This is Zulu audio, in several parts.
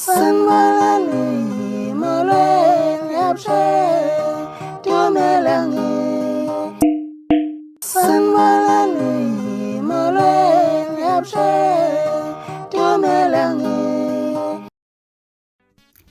Sanibonani, molweni, abusheni, dumelang. Sanibonani, molweni, abusheni, dumelang.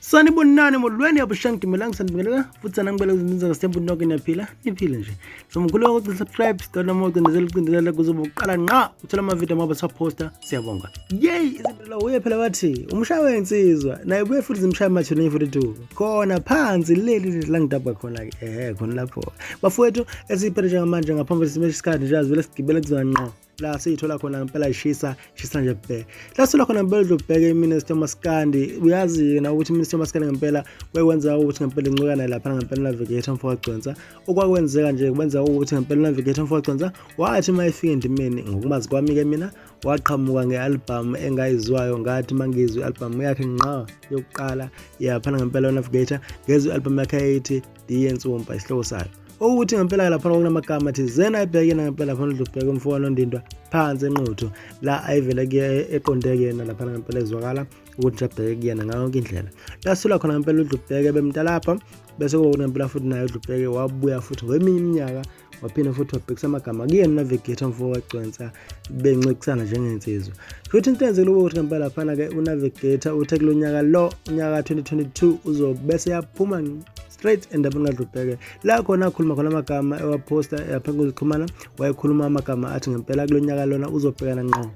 Sanibonani, molweni, abushani, dumelang, sanibingelela futhi sanangibela izinto ngasithemba ukuthi nonke niyaphila, niphile nje. So mkhulu wakho subscribe, sicela noma ucindezela ucindezela kuzobe uqala nqa uthola amavidiyo uma besaphosta. Siyabonga. Yey, izinto la uye phela bathi umshaya wensizwa naye buye futhi zimshaya mathuna 42 khona phansi leli la ngidabha khona ke, ehe, khona lapho bafowethu esiphethe njengamanje. Ngaphambi kwesimo isikhathi nje azivele sigibele kuzona ngqo la siyithola khona ngempela, ishisa shisa nje bhe la sithola khona ngempela. Udlubheke iminister maskandi, uyazi na ukuthi iminister maskandi ngempela kwekwenza ukuthi ngempela incikana lapha ngempela Navigator mfowagcwensa. Okwakwenzeka nje kwenza ukuthi ngempela Navigator mfowagcwensa wathi uma efika endimeni, ngokumazi kwami-ke mina, waqhamuka nge-albhamu engayizwayo. Ngathi uma ngizwe i-albhamu yakhe ngqa yokuqala yaphana ngempela uNavigator, ngezwe i-albhamu yakhe eyithi Diyensumpa isihloko sayo, ukuthi ngempela laphana kunamagama thizena ayibhekene ngempela laphana udlubheke umfowano Nondindwa phansi enquthu la ayivele kuye eqonde kuyena laphana ngempela, ezwakala ukuthi abheke kuyena ngayo yonke indlela. Lasula khona ngempela udlubheke bemntalapha, bese kuba ngempela futhi naye udlubheke wabuya futhi kweminye iminyaka, waphinda futhi wabhekisa amagama kuyena uNavigator mfo wagcwensa, bencikisana njengensizwa futhi. Into enzekile ukuthi ngempela laphana-ke uNavigator uthe kulo nyaka lo, unyaka ka-2022, uzobe yaphuma straight endabeni kaDlubheke, la khona akhuluma khona amagama ewaphosta yapha kuzoxhumana. Wayekhuluma amagama athi ngempela kulo nyaka lona uzobhekana ngqo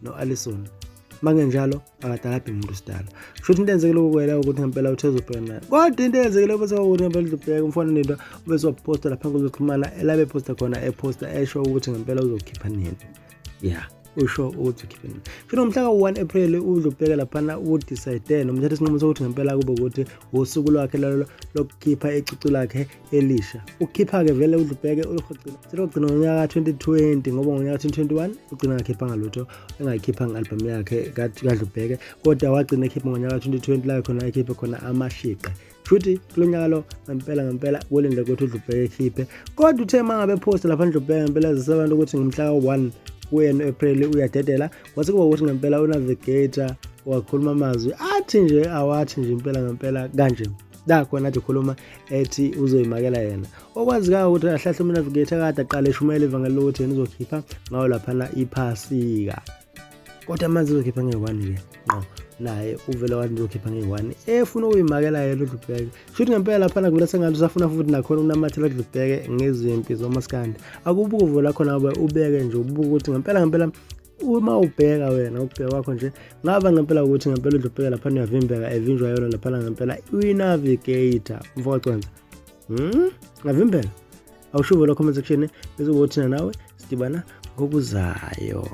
no-Allison, makungenjalo akadalabhi umuntu sidala. Kusho into enzekile kukwela ukuthi ngempela uthe uzobhekana naye, kodwa into eyenzekile bese ukuthi ngempela udlubheke umfana nento bese waphosta lapha kuzoxhumana elabe posta khona, ephosta esho ukuthi ngempela uzokhipha nini. Ya, usho ukuthi ukhiphe nini futhi ngomhla ka-1 April udlubheke laphana udecide noma uthatha isinqumo sokuthi ngempela kube ukuthi usuku lwakhe lolo lokukhipha icucu lakhe elisha. Ukukhipha-ke vele udlubheke ulihogcina selogcina ngonyaka ka-2020, ngoba ngonyaka ka-2021 ugcina ngakhiphanga lutho, engayikhiphanga i-album yakhe kaDlubheke, kodwa wagcina ekhipha ngonyaka ka-2020 la khona ekhiphe khona amashiqe. Futhi kulo nyaka lo ngempela ngempela kulindele ukuthi uDlubheke ekhiphe, kodwa uthe uma ngabe phosta lapha uDlubheke ngempela azise abantu ukuthi ngomhla ka-1 kuyena u-April uyadedela, kwase kuba ukuthi ngempela uNavigator wakhuluma amazwi athi nje, awathi nje impela ngempela kanje la khona athi ukhuluma ethi uzoyimakela yena. Okwazikayo ukuthi kahle uNavigator kade aqala eshumayela ivangeli lokuthi yena uzokhipha ngawo laphana iphasika, kodwa manje uzokhipha nge-1-ke ngqo. Naye uvele wathi uzokhipha nge-1, efuna ukuyimakela yena uDlubheke. Shuthi ngempela laphana kuvela sengathi usafuna futhi nakhona ukunamathela kuDlubheke ngezimpi zomaskandi. Akubuke uvo lakho nawe, ubeke nje ubuke ukuthi ngempela ngempela uma ubheka wena ukubheka kwakho nje ngaba ngempela ukuthi ngempela uDlubheke laphana uyavimbeka, evinjwa yona laphana ngempela uyi-Navigator mfowacwenza. Ngavimbeka awusho uvo la comment section, bese kuba thina nawe sidibana ngokuzayo.